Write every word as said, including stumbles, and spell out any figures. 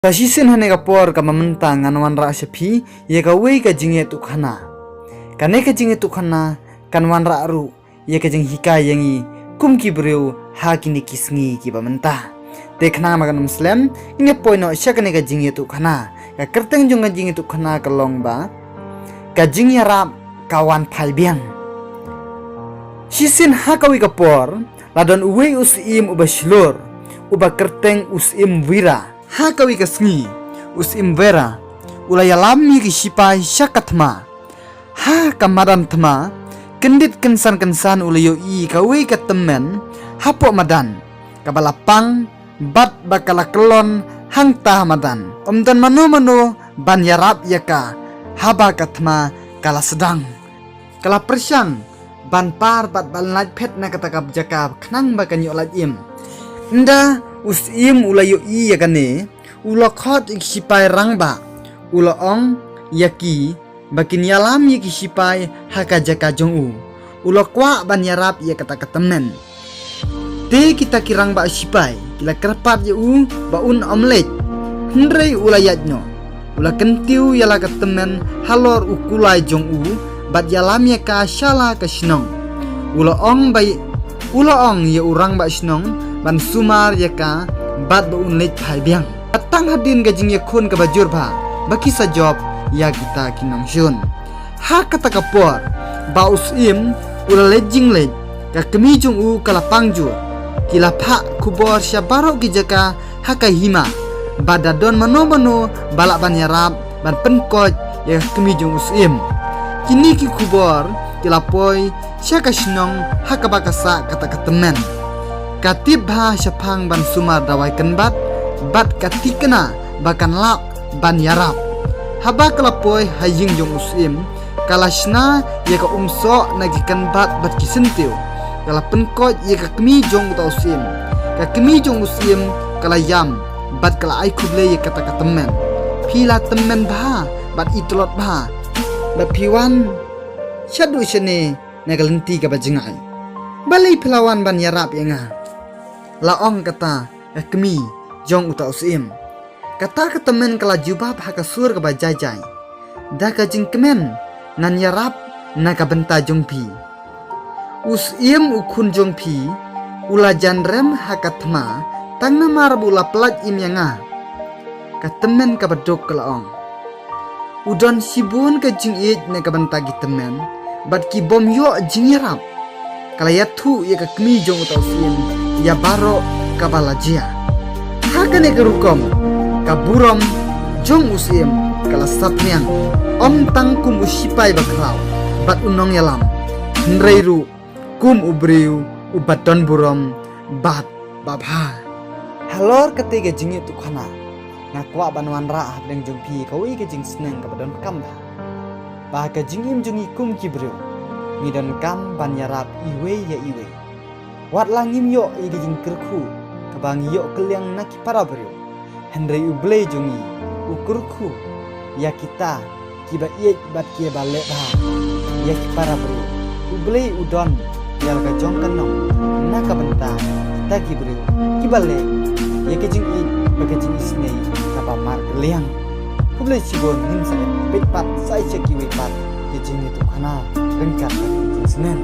Sa shisien ha kane ka por kaba mynta ngan wanrah sha phi ïa kawei ka jingïathuhkhana. Kane ka jingïathuhkhana kan wanrah ruh ïa ka jinghikai ïa ngi kum ki briew ha kine ki sngi kiba mynta. Te khnang ba kan ym slem, ngin ïa poi noh sha kane ka jingïathuhkhana. Ka kyrteng jong ka jingïathuhkhana ka long ba ka jingïarap ka wan phai biang. Shisien ha kawei ka por, la don uwei u syiem uba shlur, uba kyrteng u syiem Wira. Ha kawei ka sngi, u syiem Wira u la ïalam ïa ki shipai sha ka thma. Ha ka madan thma, kyndit kynsan kynsan u la ïohi kawei ka tymmen hapoh madan, kaba la pang bad ba ka la kyllon hangta ha madan. Ym don mano mano ban ïarap ïa ka haba ka thma ka la sdang. Ka la pyrshang ban par bad ban lait phet na kata ka jaka khnang ba kan ïoh lait im. Ynda u syiem u la ïohi ïa kane, u la khot ïa ki shipai rangbah, u la ong ïa ki ba kin ïalam ïa ki shipai ha ka jaka jong u. U la kwah ban ïarap ïa kata ka tymmen. Te kita ki rangbah shipai ki la kyrpad ïa u ba un ym leit. Hynrei u la ïaid noh. U la kyntiew ïa la ka tymmen halor u kulai jong u bad ïalam ïa ka sha la ka shnong. U la ong ba, u la ong ïa u rangbah shnong ban sumar ïa ka bad ba un leit phai biang. Bad tang hadien ka jingïakhun kaba jur bha ba ki sa jop ïa kita ki nongshun. Ha kata ka por ba u syiem u la leit jingleit, ka kmie jong u ka la pang jur. Ki la phah khubor sha baroh ki jaka ha ka hima ba da don mano mano ba lah ban ïarap ban pynkoit ïa ka kmie jong u syiem. Kine ki khubor ki la poi sha ka shnong ha kaba ka sah kata ka tymmen. Ka tip bha shaphang ban sumar dawai kynbat bad ka tikna ba kan lah ban ïarap. Haba ka la poi ha ïing jong u syiem, ka la shna ïa ka umsoh na ki kynbat bad ki syntiew. Ka la pynkoit ïa ka kmie jong uta u syiem. Ka kmie jong u syiem ka la ïam bad ka la ai khublei ïa kata ka tymmen. Phi la tymmen bha bad i tlot bha. Bad phi wan shaduh shane na ka lynti kaba jngai. Balei phi la wan ban ïarap ïa nga? La ong kata ka kmie jong uta u syiem. Kata ka tymmen ka la jubab ha ka sur kaba jai jai. Da ka jingkmen ngan ïarap na ka bynta jong phi. U syiem u khun jong phi u la jan rem ha ka thma tang namar ba u la pyllait im ïa nga. Ka tymmen kaba duk ka la ong. U don shibun ka jingïeit na ka bynta ki tymmen bad ki bym ïoh jingïarap. Ka la ïathuh ïa ka kmie jong uta u syiem ïa baroh kaba la jia. Ha kane ka rukom ka burom jong u syiem ka la saphriang, ym tang kum u shipai bakhraw bad u nongïalam, hynrei ruh kum u briew uba don burom bad babha. Halor kata ka jingïathuhkhana, nga kwah ban wanrah hapdeng jong phi kawei ka jingsneng kaba donkam bha. Ba ka jingim jong ngi kum ki briew, ngi donkam ban ïarap iwei ïa iwei. Wat la ngim ïoh ïa ka jingkyrkhu kaba ngi ïoh kylliang na ki para briew, hynrei U Blei jong ngi u kyrkhu ïa kita kiba ïeit bad kiba leh bha ïa ki para briew. U Blei u don ïa la ka jong ka nong na ka bynta kita ki briew kiba leh ïa ka jingïeit bad ka jingisynei kaba markylliang. Khublei shibun, ngin sa ïa peit pat sa ïa kiwei pat ka jingïathuhkhana ryngkat ka jingsneng.